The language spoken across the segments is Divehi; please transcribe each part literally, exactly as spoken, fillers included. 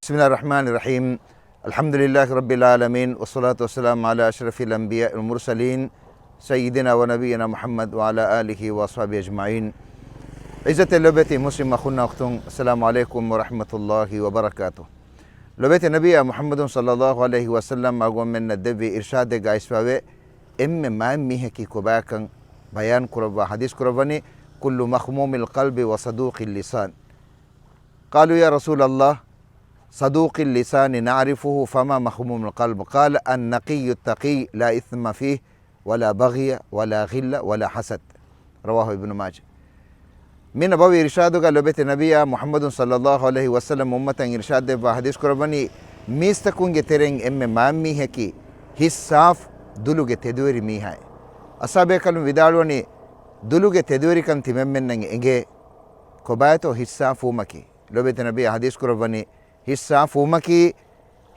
بسم الله الرحمن الرحيم. الحمد لله رب العالمين، والصلاة والسلام على أشرف الأنبياء والمرسلين، سيدنا ونبينا محمد وعلى آله وأصحابه أجمعين. ޢިއްޒަތްތެރި ލޮބެތި މުސްލިމް އަޚުންނާ އުޚްތުން، އައްސަލާމު ޢަލައިކުމް ވަރަޙްމަތުﷲި ވަބަރަކާތުހު. ލޮބެތި ނަބިއްޔާ މުޙައްމަދު ޞައްލައްލާހު ޢަލައިހި ވަސައްލަމް އަޅުގަނޑުމެންނަށް ދެއްވި އިރްޝާދެއްގަ އައިސްފަވޭ، އެންމެ މާތް މީހަކީ ކޮބާކަން ބަޔާން ކުރައްވާ ޙަދީޘް ކުރައްވަނީ، كل مخموم القلب وصدوق اللسان. قالوا يا رسول الله، صدوق اللسان نعرفه، فما مخموم القلب؟ قال النقي التقي لا إثم فيه ولا بغي ولا غل ولا حسد. رواه ابن ماجه. މި ނަބަވީ އިރްޝާދުގަ ލޮބެތި ނަބިއްޔާ މުޙައްމަދު ޞައްލައްލާހު ޢަލައިހި ވަސައްލަމް އުއްމަތަށް އިރްޝާދް ދެއްވާ ޙަދީޘް ކުރައްވަނީ، މީސްތަކުންގެ ތެރެއިން އެންމެ މާތް މީހަކީ ހިތް ސާފު، ދުލުގެ ތެދުވެރި މީހާއެއް. އަޞްޙާބޭކަލުން ވިދާޅުވަނީ، ދުލުގެ ތެދުވެރިކަން ތިމަންމެންނަށް އެނގޭ ކޮބާތޯ ހިތް ސާފުވުމަކީ؟ ލޮބެތި ނަބިއްޔާ ޙަދީޘް ކުރައްވަނީ، ހިތް ސާފުވުމަކީ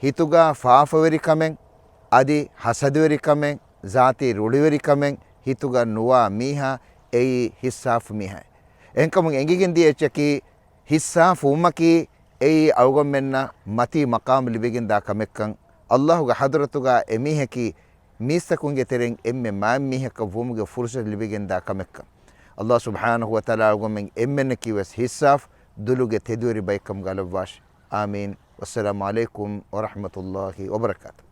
ހިތުގަ ފާފަވެރިކަމެއް، އަދި ހަސަދަވެރިކަމެއް، ޒާތީ ރުޅިވެރިކަމެއް ހިތުގަ ނުވާ މީހާ އެއީ ހިތް ސާފު މީހާއެއް. އެހެންކަމުން އެނގިގެން ދިޔަ އެއްޗަކީ، ހިތް ސާފުވުމަކީ އެއީ އަޅުގަނޑުމެންނަށް މަތީ މަޤާމު ލިބިގެންދާ ކަމެއްކަން، ﷲ ގެ ޙަޟްރަތުގަ އެމީހަކީ މީސްތަކުންގެ ތެރެއިން އެންމެ މާތް މީހަކަށް ވުމުގެ ފުރުޞަތު ލިބިގެންދާ ކަމެއްކަން. ﷲ ސުބްޙާނަހޫ ވަތަޢާލާ އަޅުގަނޑުމެން އެންމެންނަކީވެސް ހިތް ސާފު، ދުލުގެ ތެދުވެރި ބައެއްކަމުގަ ލައްވާށި. އާމީން. ވައްސަލާމު ޢަލައިކުމް ވަރަޙްމަތުﷲި ވަބަރަކާތުހު.